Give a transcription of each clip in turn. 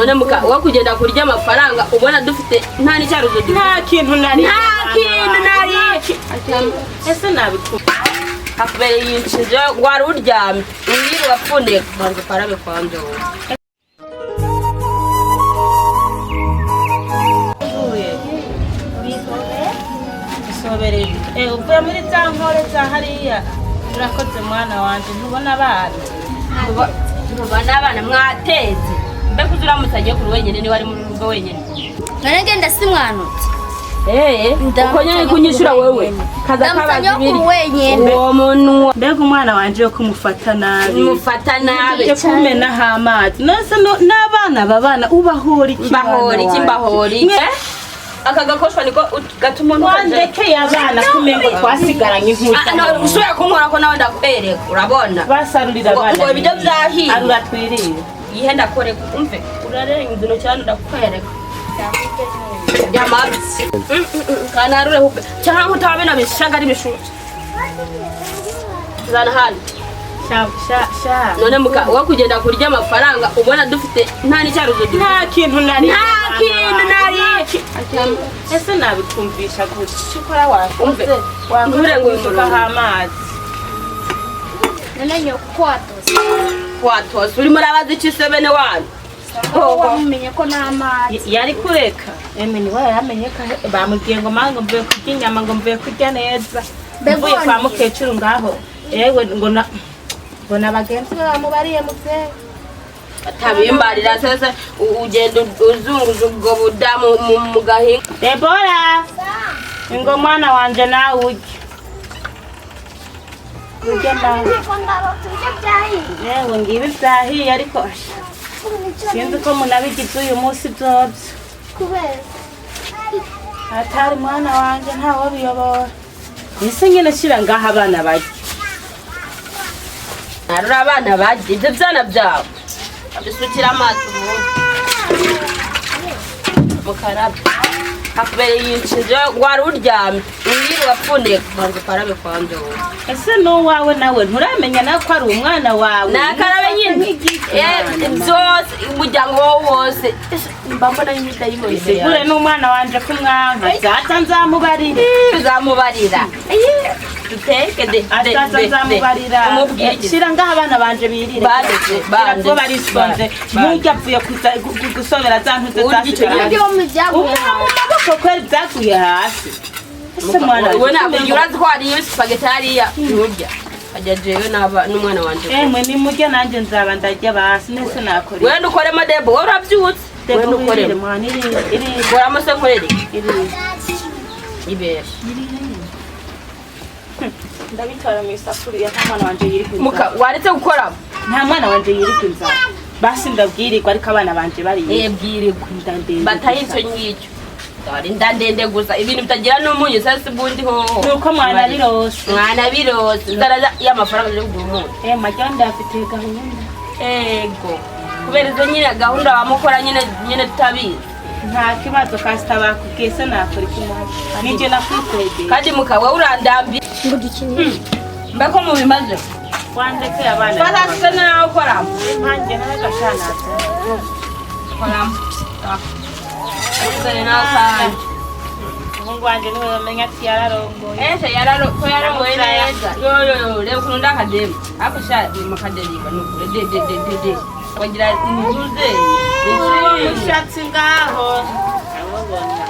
None muka wo kugenda kurya amafaranga ubona dufite nta n'icyaruzo dufite. Nta kintu nari. Nta kintu nari. Ese nabikubwira? Hakubereye inshinge wari uryamye unyiri wapfundika, banza ukarabe kwanza wowe. Usobereye uvuye muri za nkore za hariya. Urakoze mwana wanje, ntubona abana? Ntubona abana mwateze? Mbega uzi uramutse agiye kuri wenyine, niba ari mu rugo wenyine? None ngenda simwanutse. Uko nyine kunyishura wewe kaza Ndamutsa kabaza nyokuru ibiri wenyene. Uwo muntu. Mbega umwana wanje yo kumufata nabi. Mufata nabi. Cyo kumenaho amazi nose n'abana babana ubahora iki? Mbahora iki? Mwana Mbahora iki? wanje? Aka gakoshwa niko gatuma umuntu Wandekeye abana kumengo twasigaranye Ah, no, inkuta. usubira kunkora ko nawe ndakwereka, urabona. Basarurira abana. Ngo ibiryo vyahiye. Arura twirire. Ihe ndakwereka, umve, urarenga intoki hano ndakwereka byamabyi kanarure hube cyangwa utaba bino bishaga ari bishutse zana hano. Sha sha sha. None muka wo kugenda kurya amafaranga ubona dufite nta n'icyaruzo dufite. Nta kintu nari. Nta kintu nari. Ese nabikumvisha gute? Icyo ukora Umve. wakoze. Nturenga uyu Wakoze murongo. amazi. None nyoko watose. Watose urimo urabaza icyo ise bene wanyu. Wamumenye ko n'amazi. Yari kureka eme niwe yaramenye ko bamubwiye ngo mama ngo mvuye kurya inyama, ngo mvuye kurya neza. Mbega Mvuye kwa woniye? mukecuru ngaho, yewe, ngo na ngo na bagenzi be bamubariye muvyeyi. Atabimbarira sese ugenda uzunguza ubwo budamu mu gahinga. Debora, ingo mwana wanje, nawe urye, urye nawe. Yewe, ngibi vyahiye, ariko asha, sinzi ko munabigize uyu munsi vyovyo. Kubera? Atari mwana wanje ntawo biyobora, ese nyene shira ngaho abana barya. Narura abana barya ibyo byana byawe abisukira amazi ubundi mukarabe. Hakubereye inshinge wari uryamye unyiri wapfundika, banza ukarabe kwanza wowe. Ese n'uwawe nawe nturamenya nawe ko ari umwana wawe? Nakarabe nyine. Byose umuryango wawe wose. Ese mba mbona y'imidayimoni imbere Isigure yawe. N'umwana wanje kumwanka zaza nzamubarira. Uzamubarira duteke de de Azaza de de nzamubarira. Umubwire iki? Shira ngaho abana banje birire. Bandeze, bandeze, Kuba barisonze. bandeze. Nkurya avuye gusobera za ntuze Urya icyo zasigaye. Ibyo mu byaguye. Umwana mu maboko kweri byaguye hasi. Ese mwana wowe wanje nakurya urazitwariye spaghetti hariya nturya, ajya jewe n'aba n'umwana wanje. Emwe nimurye, nanjye nzaba ndarya basi nese nakora. Wenda ukoremo debo, wowe urabyutse, wenda ukoremo. Mwana, irire, irire. Koramo se nkorere? Irire. Ibeshe. Ndabitora mu isafuriya, nta mwana wanje yirirwa Muka inzara. waretse gukoramo. Nta mwana wanje yirirwa inzara, basi ndabwirirwa, ariko abana banje bariye. Bwirirwa. Inda ndende Bataye gusa. icyo ngicyo dore inda ndende gusa, ibintu bitagira n'umunyu sasa ubundi hoho. Nuko mwana birose. Mwana birose inzara y'amafaranga yo kugura umunyu. Majya ndafite gahunda. Ego, kubera izo nyine gahunda bamukora nyine nyine tutabizi. Nta kibazo kasita bakubwiye, se nakora iki mwana? Nijye nakwikwegeye. Kandi muka wowe urandambi. Ngo dukinire. Mbeko mubimaze. Wandekeye abana. Fata se nawe ukoramo. Nkanjye nawe gashanaza. Koramo dore nawe kandi. Umuhungu wanje niwe bamenya ati yararongoye. Ese yararo ko yarongoye neza? Yo yo yo, reba ukuntu ndakadema ariko sha ni mukaderiba nukure de de de de de wagira ntuze. Uwo mushatsi ngaho ndamubona.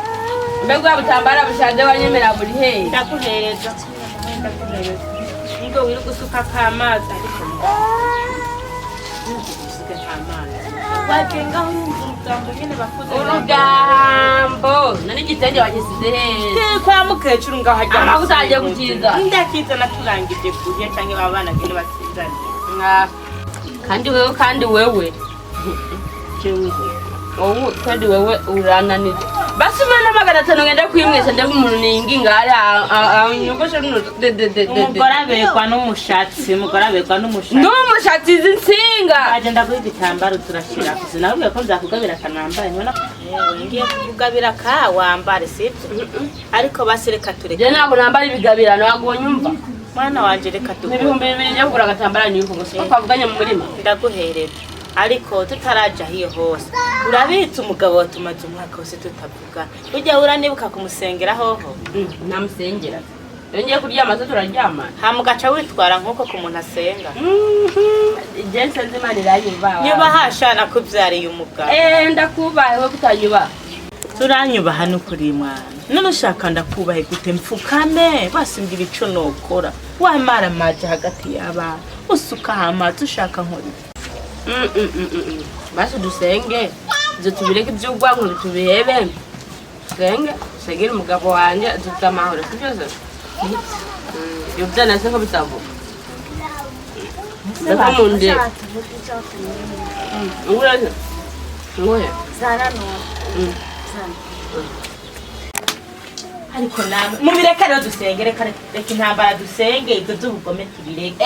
Mbega wa butambara bushaje wanyemera buri hehe? Ndaguhereza, ndaguhereza, nubwo wiri gusuka k'amazi, ariko usuke k'amazi wagengaho urumva urugambo nyine bakuze. Urugambo none igitenge wagisize hehe? Kwa mukecuru ngaho ajya. Amavuta agiye kukizana. Ndakizana turangije kurya canke abana gende basizanire. Kandi wewe, kandi wewe, wowe kandi wewe urananije. Basi umwana 500 ngenda kwimwesa ndebe umuntu ninginga ari anyogoshe runo de de de de. Umugore aberwa n'umushatsi, umugore aberwa n'umushatsi. N'umushatsi izi nsinga. Aje ndaguha igitambaro turashira. Sinabwiye ko nzakugabira akanambaye ntubona? Yewe, ngiye kukugabira ka wambare, sibyo? Ariko basi reka tureke. Je ntabwo nambara ibigabirano, ntabwo nyumva. Mwana wanje, reka Ni tugure. 2000 njya kugura agatambaro niko gusa ko twavuganye mu murima. Ndaguhereza. Ariko tutaraja hiyo hose, urabitse umugabo watumaze umwaka wose tutavuga. Ujya uranibuka kumusengera hoho? Namusengera. Iyo ngiye kuryama se turaryamana? Hama ugaca witwara nk'uko ku muntu asenga. Je nsenze Imana iranyubaha. Nyubaha sha, nakubyariye umugabo. Eh, ndakubahe, we kutanyubaha. Turanyubaha n'ukuri mwana. None ushaka ndakubahe gute? Mfukame basimbwira ico nokora, wamara amazi hagati y'abana, usukaho amazi, ushaka nkora iki? Basi dusenge, ibyo tubireke, iby'urwango tubihebe, dusenge, dusengere umugabo wanjye dufite amahoro, sibyo se? Ibyo byanase ko bitavuga reka munde. Ushatse uvuga icyo tumenye. Nguhe nguhe. Zana none. Zana. Ariko namwe mubireke rero, dusenge. Reka reka intambara, dusenge, ibyo by'ubugome tubireke.